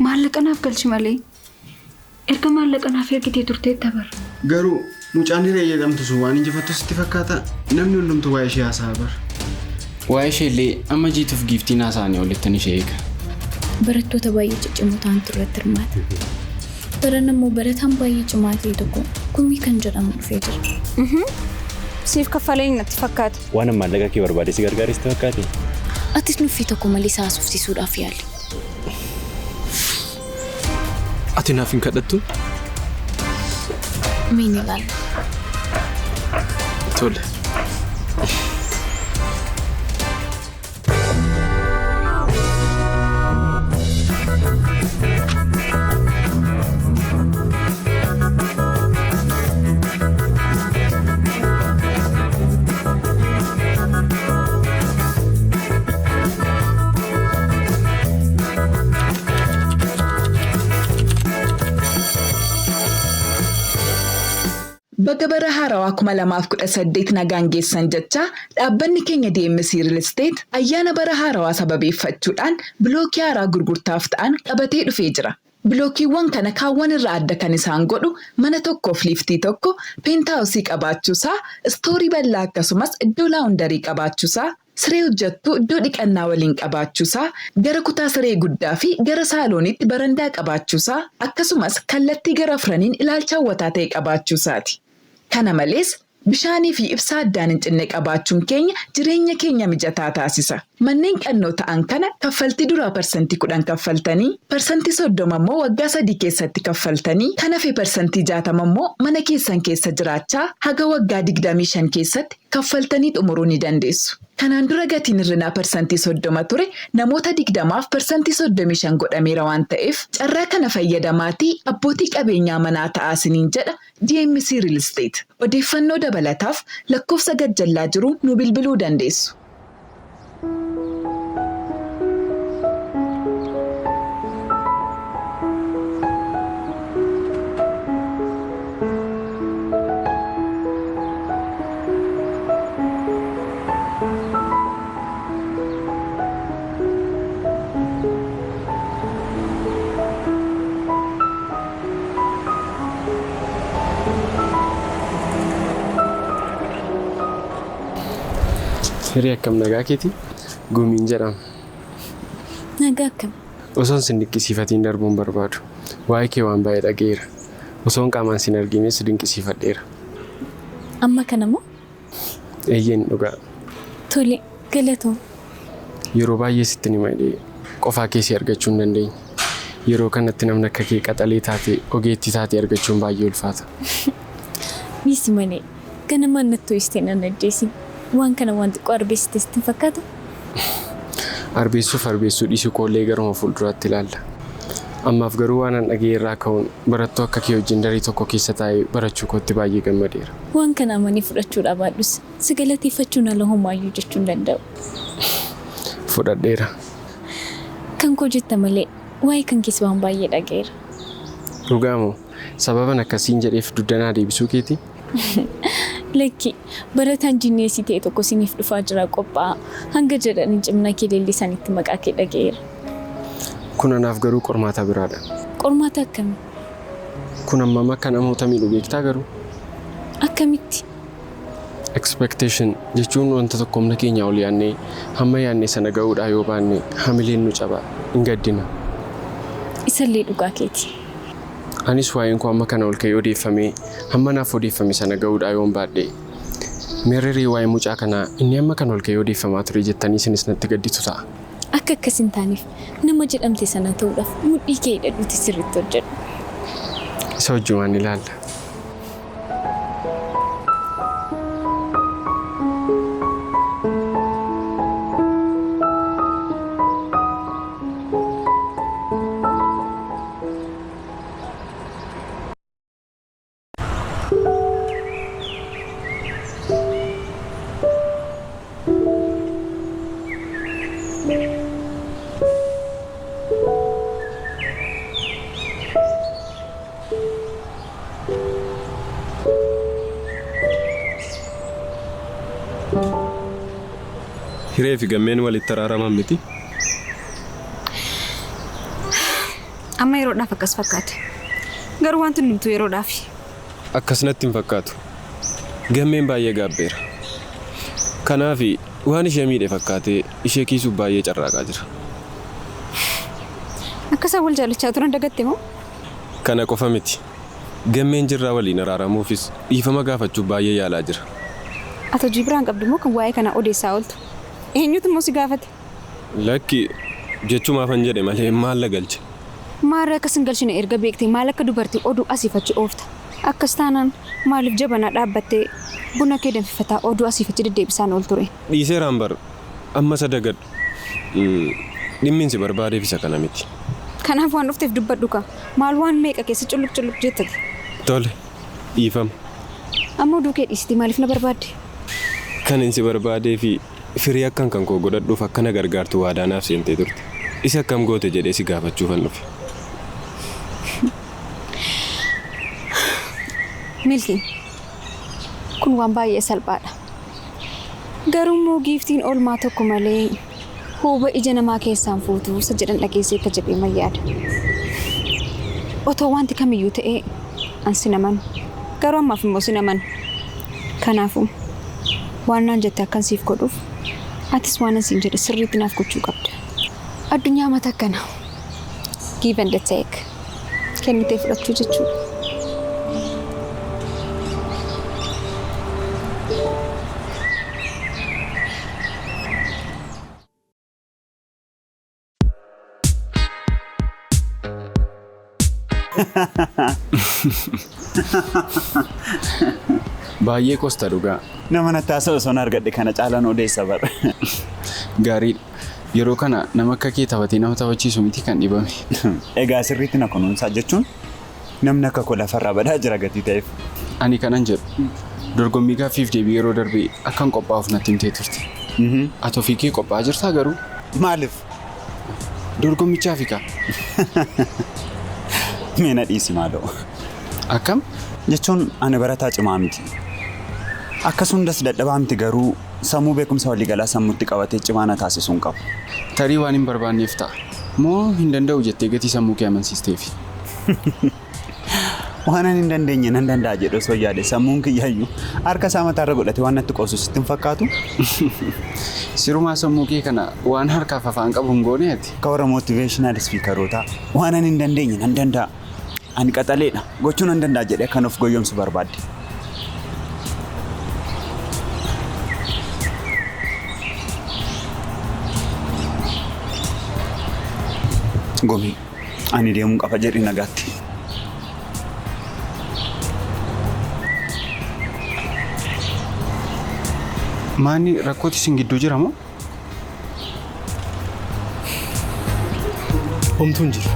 Maallaqa naaf galchi malee. Erga maallaqa naaf ergitee turteetta bar. Garuu mucaan Hiree jedhamtu sun waan injifattu sitti fakkaata? Namni hundumtu waa'ee ishee haasa'a bar. Waa'ee ishee illee amma Jiituuf Giiftiin haasa'anii olittan ishee eega. Barattoota baay'ee ciccimoo ta'antu irratti hirmaata. Baran ammoo barataan baay'ee cimaa ta'e tokko Gumii kan jedhamu dhufee jira. Siif kaffaleen natti fakkaata. Waan maallaqa kee barbaade si gargaare sitti fakkaate? Atis nuffii tokko malee isa haasofsiisuudhaaf yaali. Ati naaf hin kadhattu? Mee ni ilaalla. Tole. Baga bara haarawaa 2018 nagaan geessan jechaa, dhaabbanni keenya DMC Real Estate ayyaana bara haarawaa sababeeffachuudhaan bilookii haaraa gurgurtaaf ta'an qabatee dhufee jira. Bilookiiwwan kana kaawwan irraa adda kan isaan godhu mana tokkoof liiftii tokko, peentaawusii qabaachuusaa, istoorii bal'aa akkasumas iddoo laawundarii qabaachuusaa, siree hojjattuu iddoo dhiqannaa waliin qabaachuusaa, gara kutaa siree guddaa fi gara saalooniitti barandaa qabaachuusaa, akkasumas kallattii gara afraniin ilaalcha hawwataa ta'e qabaachuusaati. Kana malees, bishaanii fi ibsaa addaan hin cinne qabaachuun keenya jireenya keenya mijataa taasisa. Manneen qannoo ta'an kana kaffaltii duraa parsantii 10 kaffaltanii, parsantii 30 immoo waggaa 3 keessatti kaffaltanii, kan hafe parsantii 60 immoo mana keessan keessa jiraachaa haga waggaa 25 keessatti kaffaltanii xumuruu ni dandeessu. Kanaan dura gatiin hir'inaa parsantii 30 ture namoota 20f parsantii 35 godhameera waan ta'eef carraa kana fayyadamaatii abbootii qabeenyaa manaa ta'aa isiniin jedha DMC Real Estate. Odeeffannoo dabalataaf lakkoofsa gajjallaa jiruun nuu bilbiluu dandeessu. Hiree, akkam, nagaa keeti? Gumiin jedhama. Nagaa, akkam? Osoon sin dinqisiifatiin darbuun barbaadu. Waa'ee kee waan baay'ee dhaga'eera. Osoon qaamaan sin argines dinqisiifadheera. Amma kana moo? Eeyyeen, dhugaa. Tole, galatoom. Yeroo baay'ee sitti ni jedhee qofaa kee si argachuu hin dandeenye. Yeroo kanatti namni akka kee qaxalee taate, ogeettii taate argachuun baay'ee ulfaata. Dhiisi malee. Ganamaan natti ho'istee nan ajjeesin. Waan kana waan xiqqoo arbeessite sitti hin fakkaatu? Arbeessuuf arbeessuu dhiisuu koollee garuma fuulduraatti ilaalla. Ammaaf garuu waan an dhaga'e irraa ka'uun barattuu akka kee wajjin daree tokko keessa taa'ee barachuu kootti baay'ee gammadeera. Waan kana amanii fudhachuu dhabaadhus si galateeffachuun ala homaayyuu jechuu hin danda'u. Fudhadheera. Kan koo jetta malee waa'ee kan kees waan baay'ee dhaga'eera. Dhugaa moo? Sababan akkasiin jedheef dugda naa deebisuu keeti? Lakki, barataan jinneesii ta'e tokko isiniif dhufaa jira, qophaa'aa hanga jedhanii cimina kee leellisanitti maqaa kee dhaga'eera. Kun anaaf garuu qormaata biraadha. Qormaata akkamii? Kun hammam akka namoota miidhu beektaa garuu? Akkamitti? Expectation jechuun wanta tokko humna keenyaa ol yaadnee hamma yaadne sana ga'uudhaa yoo baanne hamileen nu caba, hin gaddina. Isallee dhugaa keeti. Anis waa'een koo amma kana ol ka'ee odeeffamee hamma naaf odeeffame sana ga'uudhaa yoon baadhe, meerreree waa'ee mucaa kanaa inni amma kana ol ka'ee odeeffamaa ture jettanii isinis natti gadditu ta'a. Akka akkas hin taaneef nama jedhamte sana ta'uudhaaf mudhii kee hidhadhuutii sirriitti hojjedhu. Isa wajjumaan ilaalla. Hiree fi Gammeen walitti araaraman miti. Amma yeroodhaaf akkas fakkaata. Garuu wanti hundumtuu yeroodhaafi. Akkas natti hin fakkaatu. Gammeen baay'ee gaabbeera. Kanaaf waan ishee miidhe fakkaatee ishee kiisuuf baay'ee carraaqaa jira. Akka isaan wal jaallachaa turan dagatte moo? Kana qofa miti. Gammeen jirraa waliin araaramuufis dhiifama gaafachuuf baay'ee yaalaa jira. Ati hojii biraan qabdu moo kan waa'ee kanaa odeessaa ooltu? Eenyutu immoo si gaafate? Lakki jechumaafan jedhe malee maal la galche? Maarree akkas hin galchine erga beektee maal akka dubartii oduu asiif achi oofta? Akkas taanaan maaliif jabanaa dhaabbattee buna kee danfifataa oduu asiif achi deddeebisaan ool ture? Dhiiseeraan bar amma isa dagadhu. Dhimmi si barbaadeef isa kana miti. Kanaaf waan dhufteef dubbadhu kaa. Maal waan meeqa keessa culluq culluq jettati? Tole dhiifama. Amma oduu kee dhiisiti maaliif na barbaadde? Kan inni si barbaadee fi firii akkan kan koo godhadhuuf akka na gargaartu waadaa naaf seentee turte. Isa akkam goote jedhee si gaafachuufan dhufe. Milki, kun waan baay'ee salphaadha. Garuu immoo giiftiin oolmaa tokko malee huuba ija namaa keessaan fuutu isa jedhan dhageessee akka jedhee mayyaada. Otoo wanti kamiyyuu ta'ee an sin amanu. Garuu ammaaf immoo sin amanu. Kanaafuu waan naan jette akkan siif godhuuf atis waan an siin jedhe sirriitti naaf gochuu qabda. Addunyaa mata akkana. Give and take. Kennitee fudhachuu jechuudha. Baay'ee qosta dhugaa. Nama natti haasa'u osoo argadhe kana caalaan odeessa bara. Gaariidha. Yeroo kana nama akka kee taphatee nama taphachiisu miti kan dhibame. Egaa sirriitti na kunuunsaa jechuun namni akka koo lafarraa badaa jira gatii ta'eef. Ani kanan jedhu dorgommii gaaffiif deebii yeroo darbe akkan qophaa'uuf natti himtee turte. Ati ofii kee qophaa'aa jirtaa garuu? Maaliif? Dorgommichaafi kaa. Mee na dhiisi maaloo. Akkam? Jechuun ani barataa cimaa miti. Akkas hundas dadhabaa miti garuu sammuu beekumsa waliigalaa sammuutti qabatee cimaa na taasisuu hin qabu. Tarii waan hin barbaanneef ta'a. Moo hin danda'u jettee gatii sammuu kee amansiisteefi? Waan ani hin dandeenye nan danda'a jedhu osoo yaade sammuun kiyyaayyuu harka isaa mataarra godhate waan natti qoosu sitti hin fakkaatu? Sirumaa sammuu kee kana waan harkaaf afaan qabu hin goone ati. Akka warra motivational speakerootaa waan ani hin dandeenye nan danda'a. Ani qaxaleedha gochuu nan danda'a jedhee kan of goyyomsu barbaadde. Gomii ani deemuun qaba jedhi nagaatti. Maanni rakkooti isin gidduu jira moo? Homtuu hin jiru.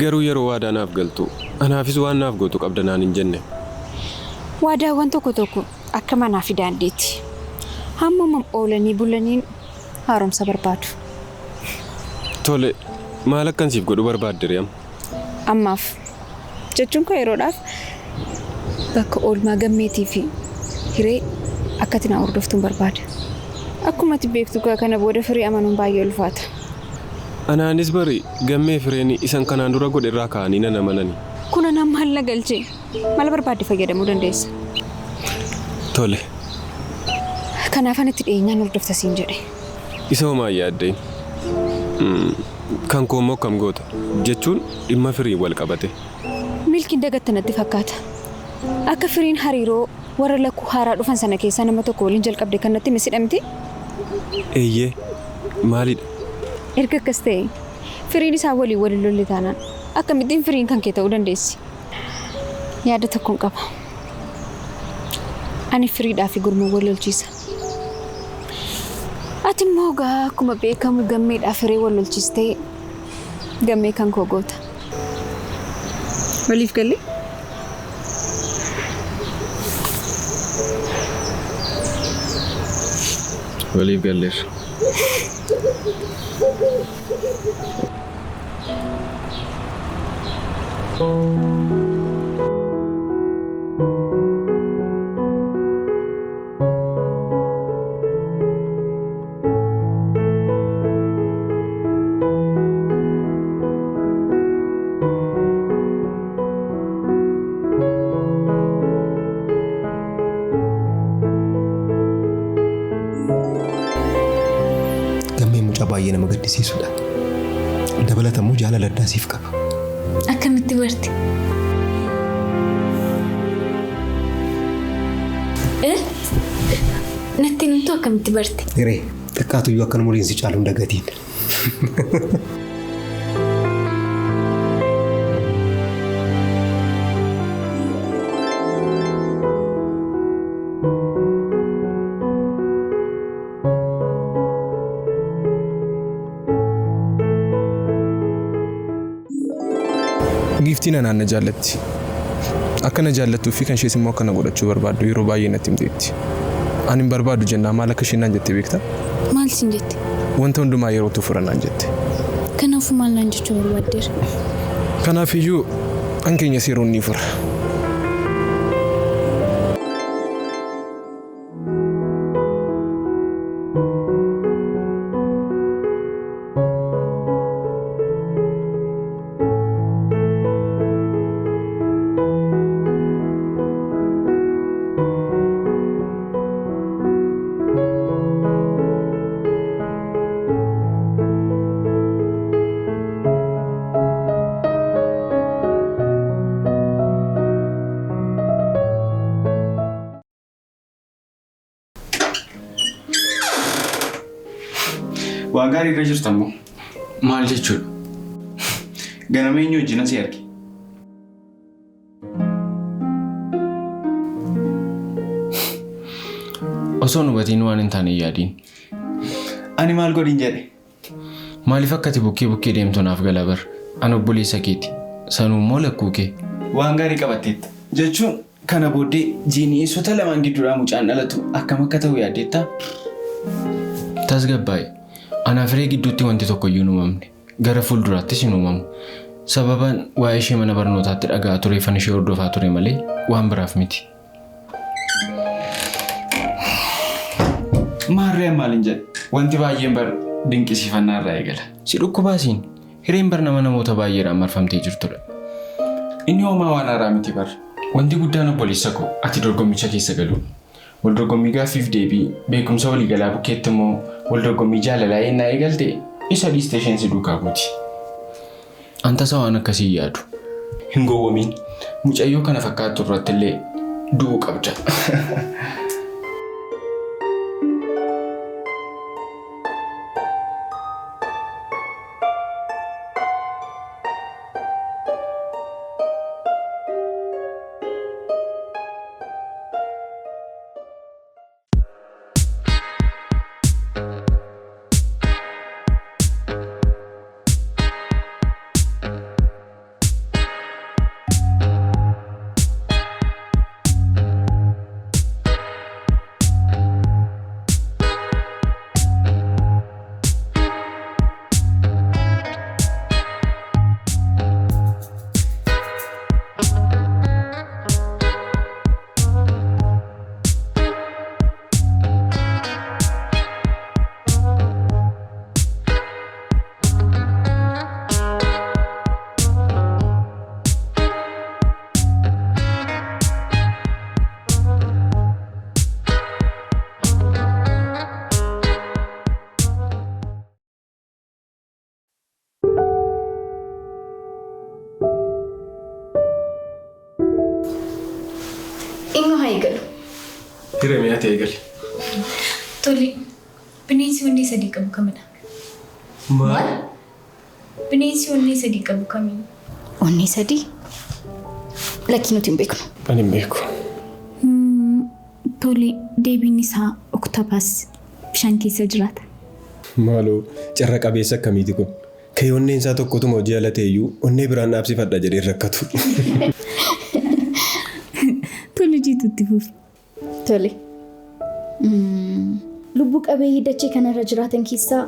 Garuu yeroo waadaa naaf galtu anaafis waan naaf gootu qabda naan hin jenne. Waadaawwan tokko tokko akka manaa fi daandiitti. Hammuma oolanii bulaniin haaromsa barbaadu. Tole maal akkan siif godhu barbaadde ree amma? Ammaaf jechuun koo yeroodhaaf bakka oolmaa gammeetii fi hiree akka ati na hordoftuun barbaada. Akkuma ati beektu kana booda firii amanuun baay'ee ulfaata. Anaanis bari gammee fireen isan kanaan dura godhe irraa ka'anii nan amanani. Kun anaan maal na galchee? Mala barbaadde fayyadamuu dandeessa. Tole. Kanaaf ani itti dhiyeenyaan hordofta siin jedhe. Isa homaa hin yaaddeen. Kan koo immoo akkam goota jechuun dhimma firii wal qabate. Milkiin dagatte natti fakkaata. Akka firiin hariiroo warra lakkuu haaraa dhufan sana keessaa nama tokko waliin jalqabde kan natti hime sidha miti? Eeyyee maalidha? Erga akkas ta'e firiin isaa waliin wal hin lolle taanaan akkamittiin firiin kan kee ta'uu dandeessi? Yaada tokkoon qaba. Ani firiidhaa fi gurmuu wal lolchiisa. Ati immoo gaa akkuma beekamu gammeedhaa firee wal lolchiistee gammee kan koo goota. Waliif galle? Waliif galleerra. Gammeen mucaa baay'ee nama gaddisiisudha. Dabalatammoo jaalala addaa siif qaba. Akkamitti barte? Eh? Natti himtu akkamitti barte? Hiree xiqqaatuyyuu akka umuriin si caalu hin dagatiin. Giiftiin anaan na jaallatti. Akka na jaallattuu fi kan ishees immoo akka na godhachuu barbaaddu yeroo baay'ee natti himteetti. Ani hin barbaadu jennaan maal akka isheen naan jette beektaa? Maal siin jette? Wanta hundumaa yerootu fura naan jette. Kanaafuu maal naan jechuu barbaaddeera? Kanaafiyyuu an keenyas yeroon ni fura. Waan gaarii irra jirta immoo. Maal jechuudha? Ganama eenyu wajjin asii arge? Osoo hin hubatiin waan hin taane hin yaadiin. Ani maal godhin jedhe? Maaliif akka ati bukkee bukkee deemtu naaf gala bar. Ani obboleessa keeti. Sanuu immoo lakkuu kee. Waan gaarii qabatteetta. Jechuun kana booddee jiiniyeessota lamaan gidduudhaa mucaan dhalatu akkam akka ta'u yaaddeettaa? Tasgabbaa'i. Anaaf hiree gidduutti wanti tokko iyyuu hin uumamne. Gara fuulduraattis hin uumamu. Sababan waa'ee ishee mana barnootaatti dhaga'aa tureefan ishee hordofaa ture malee waan biraaf miti. Maarree an maalin jedhe? Wanti baay'een bar dinqisiifannaa irraa eegala. Si dhukkubaa siin? Hireen bar nama namoota baay'eedhaan marfamtee jirtudha. Inni homaa waan haaraa miti bar. Wanti guddaan obboleessa koo ati dorgommicha keessa galuudha. Wal dorgommii gaaffiif deebii, beekumsa waliigalaa bukkeetti immoo wal dorgommii jaalalaa yennaa eegalte isa dhiistee isheen si duukaa buuti. An tasa waan akkasii hin yaadu. Hin gowwomiin. Mucayyoo kana fakkaattu irratti illee du'uu qabda. Eenyu haa eegalu? Hiree mee ati eegali. Tole, bineensi onnee sadii qabu kamidha? Maal? Bineensi onnee sadii qabu kami? Onnee sadii? Lakkii nuti hin beeknu. Ani hin beeku. Tole, deebiin isaa oktopas bishaan keessa jiraata. Maaloo carra qabeessa akkamiiti kun? Kee onneen isaa tokkotuma hojii ala ta'eyyuu onnee biraan dhaabsifadha jedhee hin rakkatu. Tole jiitu itti fufi. Tole. Lubbuu qabeeyyii dachee kanarra jiraatan keessaa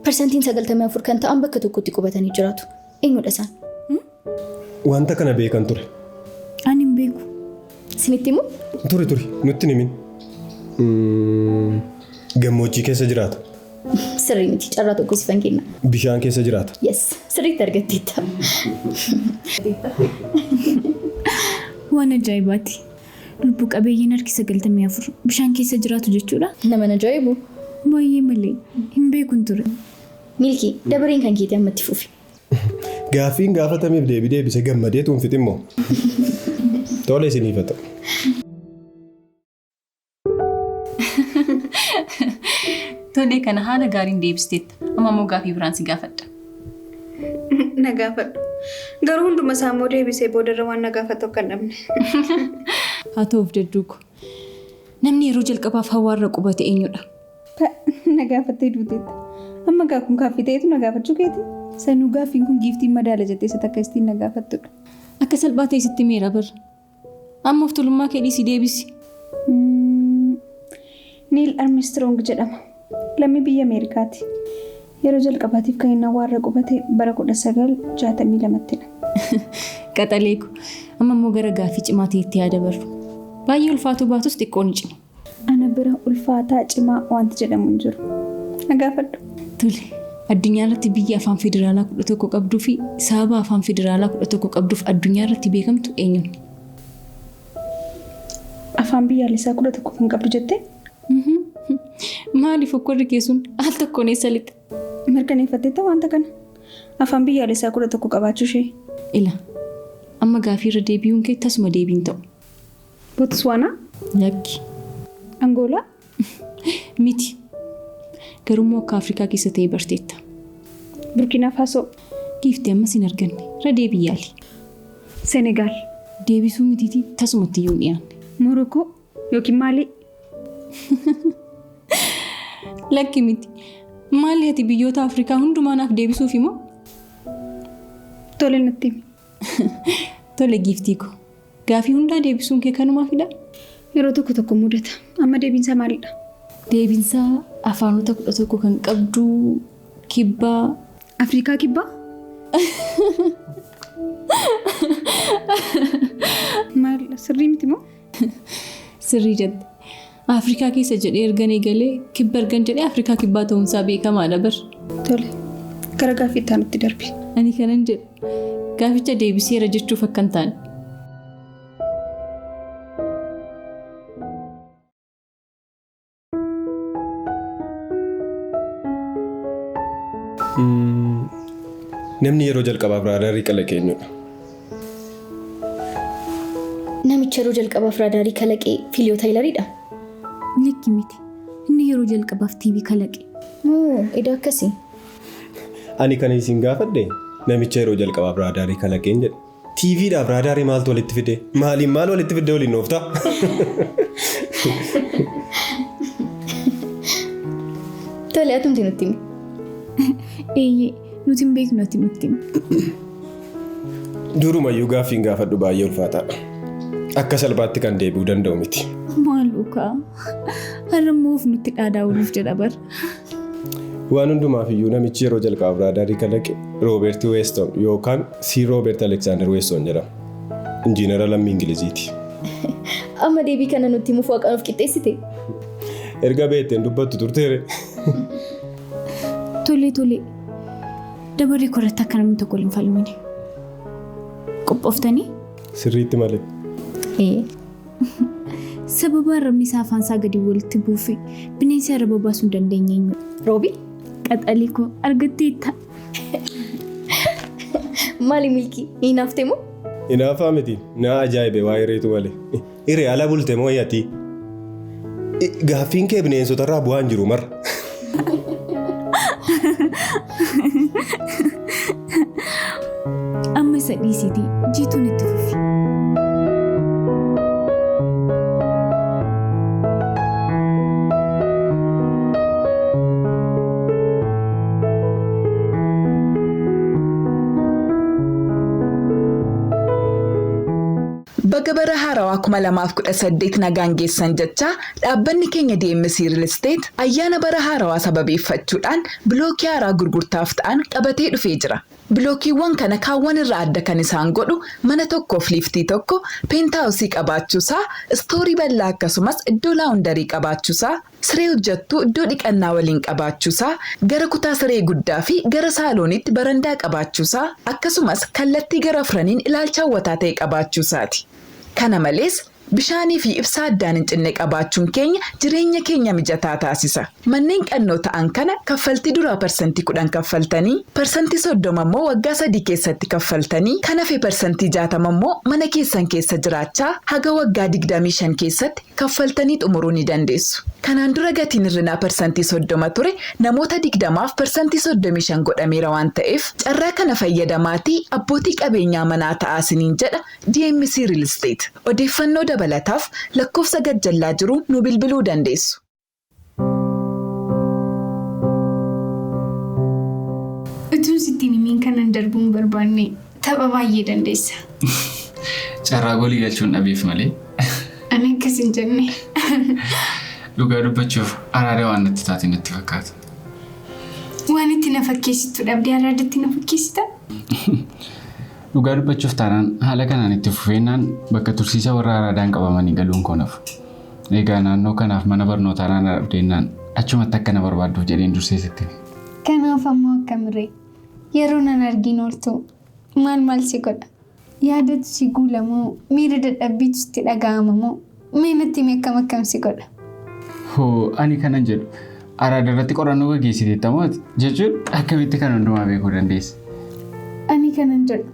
parsantiin 94 kan ta'an bakka tokkotti qubatanii jiraatu. Eenyudha isaan? Wanta kana beekan ture. Ani hin beeku. Isinitti himu? Turi turi nutti hin himin. Gammoojjii keessa jiraata. Sirrii miti, carraa tokko sifan kenna. Bishaan keessa jiraata. Yes, sirriitti argatteetta. Waan ajaa'ibaati. Lubbu qabeeyyiin harki 94 bishaan keessa jiraatu jechuudha. Nama na ajaa'ibu. Baay'ee malee hin beekun ture. Milkii, dabareen kan keetii ammatti fufi. Gaaffiin gaafatameef deebii deebise gammadeetu hin fixin moo? Tole isiniif haa ta'u. Tolee kana haala gaariin deebisteetta. Amma immoo gaaffii biraan si gaafadha. Na gaafadhu. Garuu hunduma isaa immoo deebisee boodarra waan na gaafatu akka hin dhabne. Haa ta'uuf dadduuko. Namni yeroo jalqabaaf hawaarra qubate eenyudha? Na gaafattee duuteetta. Amma gaa kun gaaffii ta'etu na gaafachuu keeti. Sanuu gaaffiin kun giiftiin madaala jettee isa takka ittiin na gaafattudha. Akka salphaa ta'e sitti meera bara. Amma of tuulummaa kee dhiisii deebisi. Neil Armstrong jedhama. Lammii biyya Ameerikaati. Yeroo jalqabaatiif kan inni hawaarra qubate bara 1962ttidha. Qaxalee ko. Amma immoo gara gaaffii cimaa ta'etti yaa dabarru. Baay'ee ulfaatuu baatus xiqqoo ni cima. Ana bira ulfaataa cimaa wanti jedhamu hin jiru. Na gaafadhu. Tole. Addunyaa irratti biyya afaan federaalaa 11 qabduu fi sababa afaan federaalaa 11 qabduuf addunyaa irratti beekamtu eenyuun? Afaan biyyaalessaa 11 kan qabdu jettee? Maaliif okkorri kee sun al tokkoon eessa lixa? Mirkaneeffatteetta wanta kana? Afaan biyyaalessaa 11 qabaachuu ishee. Ila. Amma gaaffii irra deebi'uun kee tasuma deebiin ta'u. Botswaanaa? Lakki. Angoolaa? Miti. Garuu akka Afrikaa keessa ta'e barteetta. Burkina Faso. Giiftii ammas hin arganne. Irra deebii yaali. Senegaal. Deebisuu mitiitii tasumatti iyyuu hin dhiyaanne. Morokoo yookiin Maalii? Lakki miti. Maali ati biyyoota Afrikaa hundumaa naaf deebisuuf immoo? Tole natti himi. Tole giiftii ko. Gaaffii hundaa deebisuun kee kanumaafidha? Yeroo tokko tokko mudata. Amma deebiinsaa maalidha? Deebiinsaa afaanota 11 kan qabdu kibbaa. Afrikaa kibbaa? Maal sirrii miti moo? Sirrii jette. Afrikaa keessa jedhee ergan eegalee kibba ergan jedhee Afrikaa kibbaa ta'uunsaa beekamaadha bar. Tole. Gara gaaffii itti aanutti darbi. Ani kanan jedhu gaaficha deebiseera jechuuf akka hin taane. Namni yeroo jalqabaaf raadaarii kalaqe eenyudha? Namicha yeroo jalqabaaf raadaarii kalaqe Fiiliyoo Taayilariidha. Lakki miti. Inni yeroo jalqabaaf TV kalaqe. Oo, edaa akkasii. Ani kan isin gaafadhe namicha yeroo jalqabaaf raadaarii kalaqeen jedhe. TVdhaaf raadaarii maaltu walitti fide? Maaliin maal walitti fidde waliin oofta? Tole atumti nutti himi. Eeyyee, nuti hin beeknu ati nutti himi. Durumayyuu gaaffiin gaafadhu baay'ee ulfaataadha. Akka salphaatti kan deebi'uu danda'u miti. Maaloo kaa. Har'a immoo of nutti dhaadaa ooluuf jedha bar. Waan hundumaaf iyyuu namichi yeroo jalqabaaf raadaarii kalaqe Rooberti Weeston yookaan Sir Roobert Aleksaandar Weeston jedhama. Injiinara lammii Ingiliziiti. Amma deebii kana nutti himuuf waaqaan of qixxeessite. Erga beekteen dubbattu turteere. Tole tole. Dabaree korratti akka namni tokko hin falmine. Qophooftanii? Sirriitti malee. Ee. Sababa arrabni isaa afaan isaa gadi walitti buufe bineensi arraba baasuu hin dandeenye eenyu? Roobi? Qaxalee koo argatteetta. Maali milkii? Hinaafte moo? Hinaafaa miti. Na ajaa'ibe waa hireetu malee. Hiree ala bulte moo ati? Gaaffiin kee bineensotarraa bu'aa hin jiru marra. Amma isa dhiisiitii jiituun itti fufi. Baga bara haarawaa 2018 nagaan geessan jechaa, dhaabbanni keenya DMC Real Estate ayyaana bara haarawaa sababeeffachuudhaan bilookii haaraa gurgurtaaf ta'an qabatee dhufee jira. Bilookiiwwan kana kaawwan irraa adda kan isaan godhu mana tokkoof liiftii tokko, peentaawusii qabaachuusaa, istoorii bal'aa akkasumas iddoo laawundarii qabaachuusaa, siree hojjettuu iddoo dhiqannaa waliin qabaachuusaa, gara kutaa siree guddaa fi gara saaloonitti barandaa qabaachuusaa, akkasumas kallattii gara afraniin ilaalcha hawwataa ta'e qabaachuusaati. Kana malees, bishaanii fi ibsaa addaan hin cinne qabaachuun keenya jireenya keenya mijataa taasisa. Manneen qannoo ta'an kana kaffaltii duraa 10% kaffaltanii, 30% immoo waggaa 3 keessatti kaffaltanii, kan hafe 60% immoo mana keessan keessa jiraachaa haga waggaa 25 keessatti kaffaltanii xumuruu ni dandeessu. Kanaan dura gatiin hir'inaa 30% ture namoota 20f 35% godhameera waan ta'eef, carraa kana fayyadamaatii abbootii qabeenyaa manaa ta'aa isiniin jedha DMC Real Estate. Odeeffannoo dabalataaf lakkoofsa gajjallaa jiruun nu bilbiluu dandeessu. Utuun sitti hin himiin kanan darbuu hin barbaanne tapha baay'ee dandeessa. Carraa goolii galchuun dhabeef malee. Ani akkas hin jenne. Dhugaa dubbachuuf araada waan natti taate natti fakkaata. Waan itti na fakkeessitu dhabdee araadatti na fakkeessita? Dhugaa dubbachuuf taanaan haala kanaan itti fufeennaan bakka tursiisa warra araadaan qabamanii galuun koo nafu. Egaa naannoo kanaaf mana barnootaa naan dhabdeennaan achumatti akka na barbaadduuf jedheen dursee sitti hime. Kanaaf ammoo akkamiree? Yeroo nan argiin ooltu maal maal si godha? Yaadatu si guula moo miira dadhabbiitu sitti dhaga'ama moo mee natti himi akkam akkam si godha? Hoo ani kanan jedhu araada irratti qorannoo gaggeessiteetta moo ati? Jechuun akkamitti kan hundumaa beekuu dandeesse? Ani kanan jedhu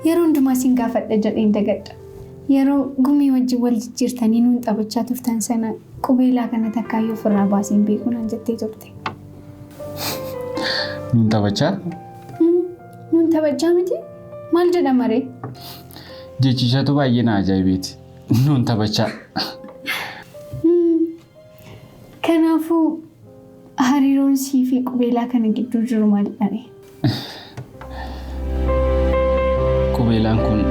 yeroo hundumaa sin gaafadha jedheen dagadha. Yeroo gumii wajjin wal jijjiirtanii nuun taphachaa turtan sana qubeelaa kana takkaayyuu ofirraa baasee hin beeku naan jettee turte. Nuun taphachaa? Nuun taphachaa miti? Maal jedhama ree? Jechichatu baay'ee na ajaa'ibeeti. Nuun taphachaa. Kanaafuu hariiroon sii fi qubeelaa kana gidduu jiru maalidha ree? Qubeelaan kun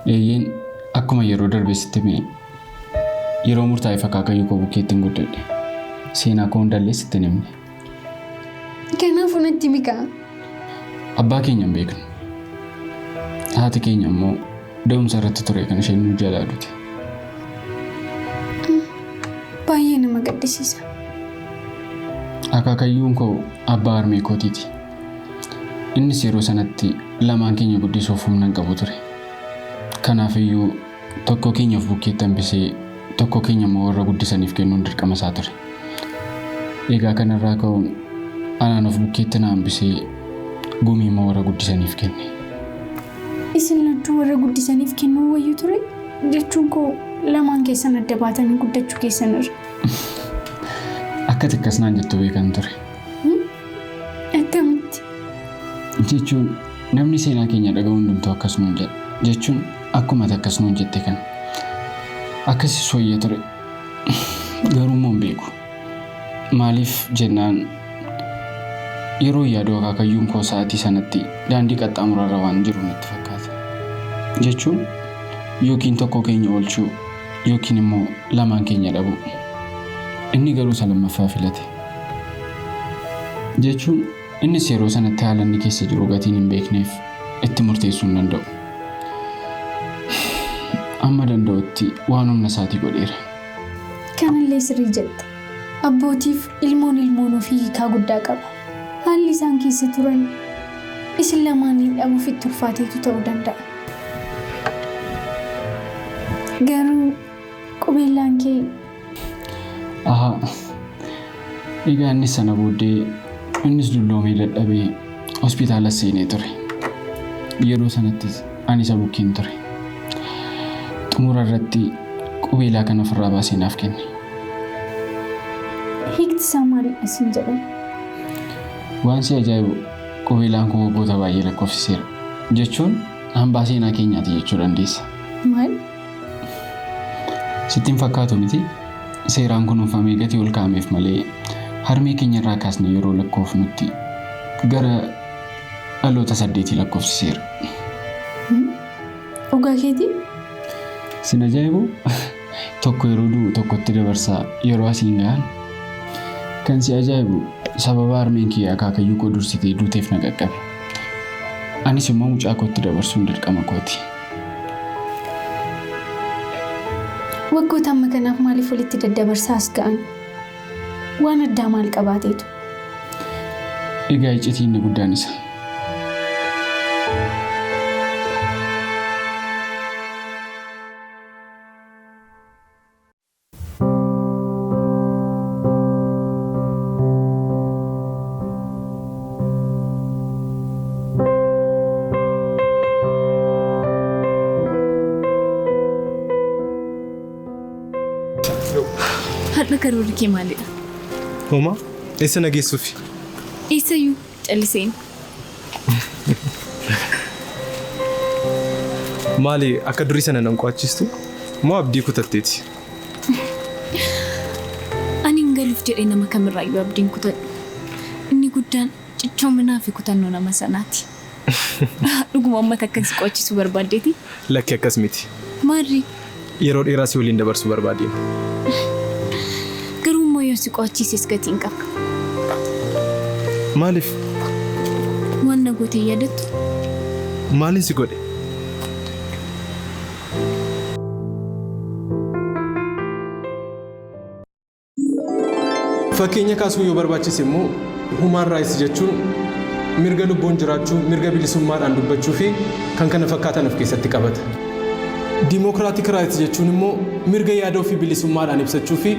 Eeyyeen, akkuma yeroo darbe sitti hime yeroo murtaa'eef akaakayyuu koo bukkeettin guddadhe. Seenaa koo hundallee sitti hin himne. Kanaafuu natti himi kaa. Abbaa keenya hin beeknu. Haati keenya immoo da'umsa irratti ture kan isheen nu jalaa dute. Baay'ee nama gaddisiisa. Akaakayyuun koo abbaa harmee kootiiti. Innis yeroo sanatti lamaan keenya guddisuuf humna hin qabu ture. Kanaaf iyyuu tokko keenya of bukkeetti hambisee tokko keenya immoo warra guddisaniif kennuun dirqama isaa ture. Egaa kanarraa ka'uun anaan of bukkeetti na hambisee Gumii immoo warra guddisaniif kenne. Isin lachuu warra guddisaniif kennuu wayyu ture? Jechuun koo lamaan keessan adda baatanii guddachuu keessan irra. Akka ati akkas naan jettu beekan ture. Akkamitti? Jechuun namni seenaa keenya dhaga'u hundumtuu akkas nuun jedha. Jechuun akkuma ati akkas nuun jette kana. Akkasis wayya ture. Garuu immoo hin beeku. Maaliif jennaan yeroon yaadu akaakayyuun koo sa'aatii sanatti daandii qaxxaamurarra waan jiru natti fakkaata. Jechuun yookiin tokko keenya oolchuu yookiin immoo lamaan keenya dhabuu. Inni garuu isa lammaffaa filate. Jechuun Innis yeroo sanatti haala inni keessa jiru gatiin hin beekneef itti murteessuu hin danda'u. Amma danda'utti waan humna isaatii godheera. Kanallee sirrii jette. Abbootiif ilmoon ilmoon ofii hiikaa guddaa qaba. Haalli isaan keessa turan isin lamaaniin dhabuuf itti ulfaateetu ta'uu danda'a. Garuu qubeellaan kee Ahaa. Egaa innis sana booddee innis dulloomee dadhabee hospitaala seenee ture. Yeroo sanattis ani isa bukkeen ture. Xumura irratti qubeelaa kana ofirraa baasee naaf kenne. Hiikti isaa maalidha siin jedhan? Waan si ajaa'ibu qubeelaan kun waggoota baay'ee lakkoofsiseera. Jechuun hambaa seenaa keenyaati jechuu dandeessa. Maal? Sitti hin fakkaatu miti? Seeraan kunuunfamee gatii ol kaa'ameef malee harmee keenya irraa kaasnee yeroo lakkoofnutti gara dhaloota 8 lakkoofsiseera. Dhugaa keetii? Sin ajaa'ibu tokko yeroo du'u tokkotti dabarsaa yeroo asiin gahan. Kan si ajaa'ibu sababa harmeen kiyya akaakayyuu koo dursitee duuteef na qaqqabe. Anis immoo mucaa kootti dabarsuun dirqama kooti. Waggoota amma kanaaf maaliif walitti daddabarsaa as ga'an? Waan addaa maal qabaateetu? Egaa iccitii inni guddaan isa. Har'a karoorri kee maalidha? Homaa, eessa na geessuufi? Eessayyuu calliseen. Maali akka durii sana nan qo'achiistu? Moo abdii kutatteeti? Ani hin galuuf jedhee nama kamirraayyuu abdiin kutadhu. Inni guddaan cichoominaa fi kutannoo nama sanaati. Dhuguma uummata akkan si qo'achiisuu barbaaddeeti? Lakki akkas miti. Maarri? Yeroo dheeraa si waliin dabarsuu barbaadeen. Garuu immoo yoo si qo'achiises gatii hin qaba. Maaliif? Waan na gootee yaadattu? Maalin si godhe? Fakkeenya kaasuu yoo barbaachise immoo human rights jechuun mirga lubbuun jiraachuu, mirga bilisummaadhaan dubbachuu fi kan kana fakkaatan of keessatti qabata. Democratic rights jechuun immoo mirga yaada ofii bilisummaadhaan ibsachuu fi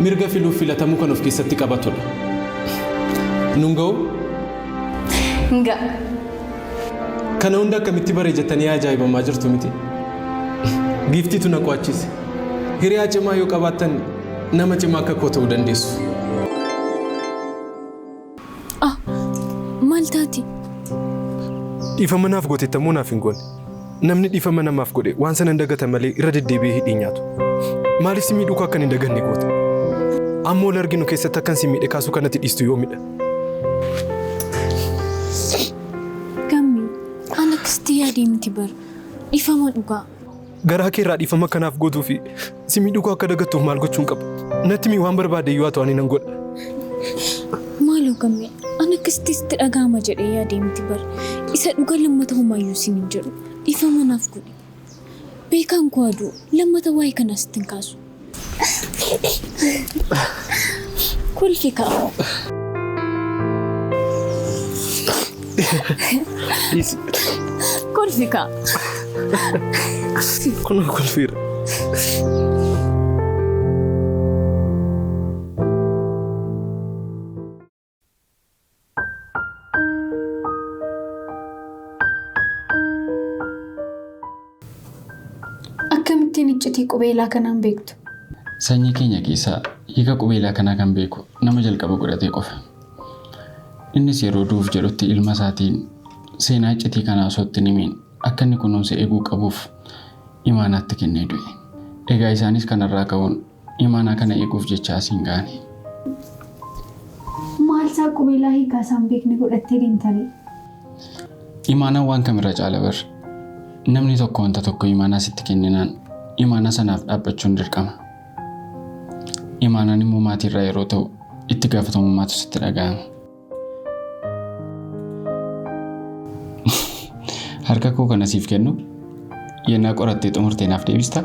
mirga filuuf filatamuu kan of keessatti qabatudha. Nun ga'u? Ga'a. Kana hunda akkamitti bare jettanii ajaa'ibamaa jirtu miti? Giiftiitu na qo'achiise. Hiriyaa cimaa yoo qabaattan nama cimaa akka koo ta'uu dandeessu. Ah, maal taati? Dhiifama naaf gooteetta moo naaf hin goone? Namni dhiifama namaaf godhe waan sana hin dagata malee irra deddeebi'ee hidhii nyaatu. Maaliif si miidhuu koo akkan hin daganne goota? Amma wal arginu keessatti akkan si miidhe kaasuu kanatti dhiistu yoomidha? Gammi, an akkasitti yaadee miti bar. Dhiifama dhugaa. Garaa kee irraa dhiifama akkanaaf gootuu fi si miidhuu koo akka dagattuuf maal gochuun qaba? Natti himi waan barbaade iyyuu haa ta'u ani nan godha. Maaloo Gammee, an akkasitti sitti dhaga'ama jedhee yaadee miti bar. Isa dhuga lammata homaayyuu siin hin jedhu. Dhiifama naaf godhi. Beekaan koo haa du'u, lammata waa'ee kanaa sitti hin kaasu. Kolfi kaa. Dhiisi. Kolfi kaa. Kunoo kolfiira. Akkamittiin iccitii qubeelaa kanaan beektu? Sanyii keenya keessaa hiika qubeelaa kanaa kan beeku nama jalqaba godhatee qofa. Innis yeroo du'uuf jedhutti ilma isaatiin seenaa iccitii kanaa osoo itti hin himiin akka inni kunuunsa eeguu qabuuf imaanaatti kennee du'e. Egaa isaanis kanarraa ka'uun imaanaa kana eeguuf jecha asiin ga'ani. Maal isaa qubeelaa hiikaa isaa hin beekne godhattee deemtaree? Imaanaan waan kamirra caala bar. Namni tokko wanta tokko imaanaa sitti kenninaan imaanaa sanaaf dhaabbachuun dirqama. Imaanaan immoo maatiirraa yeroo ta'u itti gaafatamummaatu sitti dhaga'ama. Harka koo kana siif kennu yennaa qorattee xumurtee naaf deebistaa?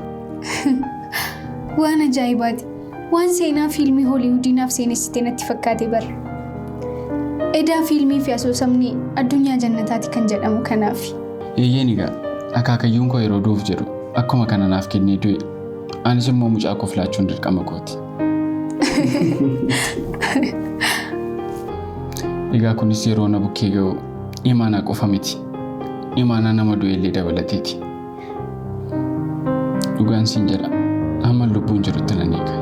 Waan ajaa'ibaati. Waan seenaa fiilmii Hooliwuudii naaf seenessite natti fakkaate bara. Edaa fiilmii fi asoosamni addunyaa jannataati kan jedhamu kanaafi. Eeyyeen egaa akaakayyuun koo yeroo du'uuf jedhu akkuma kana naaf kennee du'e. Anis immoo mucaa koof laachuun dirqama kooti. Egaa kunis yeroo na bukkee ga'u imaanaa qofa miti. Imaanaa nama du'e illee dabalateeti. Dhugaan siin jedha hamma lubbuun jirutti nan eega.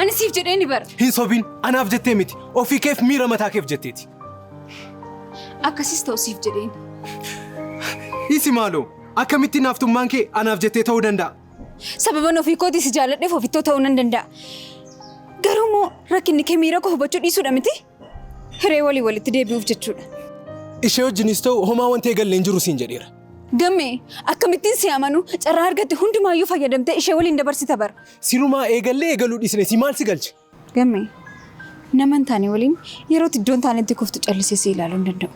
Ani siif jedhee ni bara. Hin sobiin anaaf jettee miti. Ofii keef miira mataa keef jetteeti. Akkasis ta'u siif jedheen. Isi maaloo akkamitti naaftummaan kee anaaf jettee ta'uu danda'a? Sababan ofii kootii si jaalladheef ofittoo ta'uu nan danda'a. Garuu immoo rakkinni kee miira koo hubachuu dhiisuudha miti? Hiree walii walitti deebi'uuf jechuudha. Ishee wajjinis ta'u homaa wanti eegalle hin jiru siin jedheera. Gammee akkamittiin si amanu carraa argatte hundumaayyuu fayyadamtee ishee waliin dabarsita bara. Sirumaa eegallee eegaluu dhiisne si maal si galche? Gammee nama hin taane waliin yerootti iddoo hin taanetti kuftu callisee si ilaaluu hin danda'u.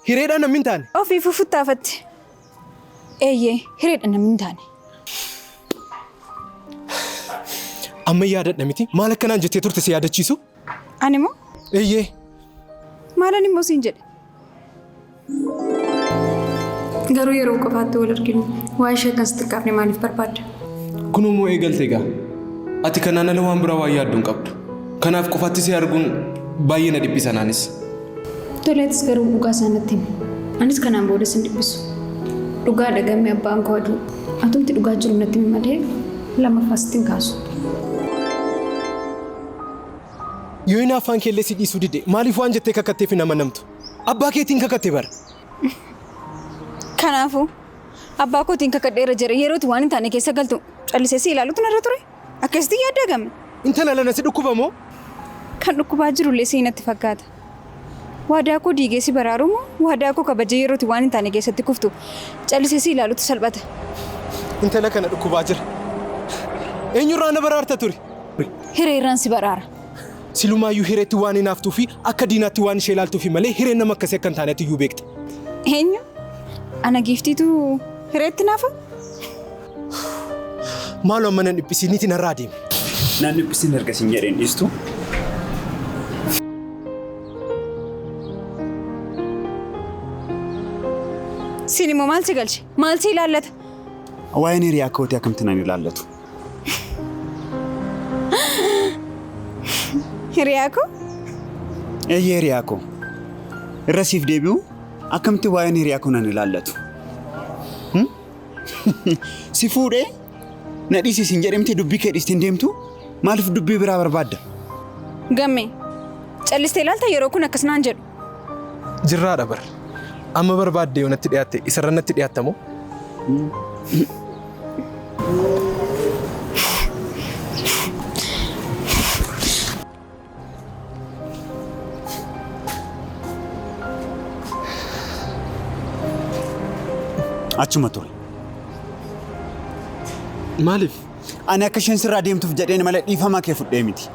Hireedhaan namni hin taane? Ofiifuu futtaafatte. Eeyyee hireedhaan namni hin taane. Amma yaadadha miti maal akkanaan jettee turte si yaadachiisu? Ani moo? Eeyyee. Maalan immoo siin jedhe? Garuu yeroo qofaatti wal arginu waa ishee akkas xiqqaafne maaliif barbaadda? Kunimmoo eegalte egaa. Ati kanaan ala waan biraa waan yaaddu hin qabdu. Kanaaf qofaatti si arguun baay'ee na dhiphisa naanis. Toleetis garuu dhugaa isaa natti himi. Anis kanaan booda sin dhiphisu. Dhugaadha gammee abbaan koo aduu. Atumti dhugaa jiru natti himi malee lammaffaa sitti hin kaasu. Yoo hinaaffaan keellee si dhiisuu dide maaliif waan jettee kakatteef hin amanamtu? Abbaa keetiin kakatte bara. Kanaafuu abbaa kootiin kakadheera jedhe yerootti waan hin taane keessa galtu callisee si ilaalutu narra ture. Akkasitti yaaddaa gamme. Intala lana si dhukkuba moo? Kan dhukkubaa jirullee si natti fakkaata. Waadaa koo diigee si baraaru moo waadaa koo kabajee yerootti waan hin taane keessatti kuftu callisee si ilaalutu salphata. Intala kana dhukkubaa jira. Eenyurraa na baraarta ture? Hireerraan si baraara. Silumaayyuu hireetti waan hinaaftuu fi akka diinaatti waan ishee ilaaltuufi malee hireen nama akkasii akka hin taanetti iyyuu beekta. Eenyu? Ana giiftiitu hireetti naafa? Maaloo amma nan dhiphisiniiti narraa deemi. Nan dhiphisin erga siin jedheen dhiistu. Siin immoo maal si galche? Maal si ilaallata? Waa'een hiriyaa kootii akkamitti nan ilaallatu? Hiriyaa koo? Eeyyee hiriyaa koo. Irra siif deebi'u akkamitti waa'een hiriyaa koo nan ilaallatu? Si fuudhee na dhiisi siin jedhee miti dubbii kee dhiistee hin deemtu? Maaliif dubbii biraa barbaadda? Gammee callistee ilaalta yeroo kun akkas naan jedhu. Jirraadha bar. Amma barbaadde yoo natti dhiyaatte isarra natti dhiyaatta moo? Achuma ture. Maaliif? Ani akka isheen sirraa deemtuuf jedheen malee dhiifama kee fudhee miti.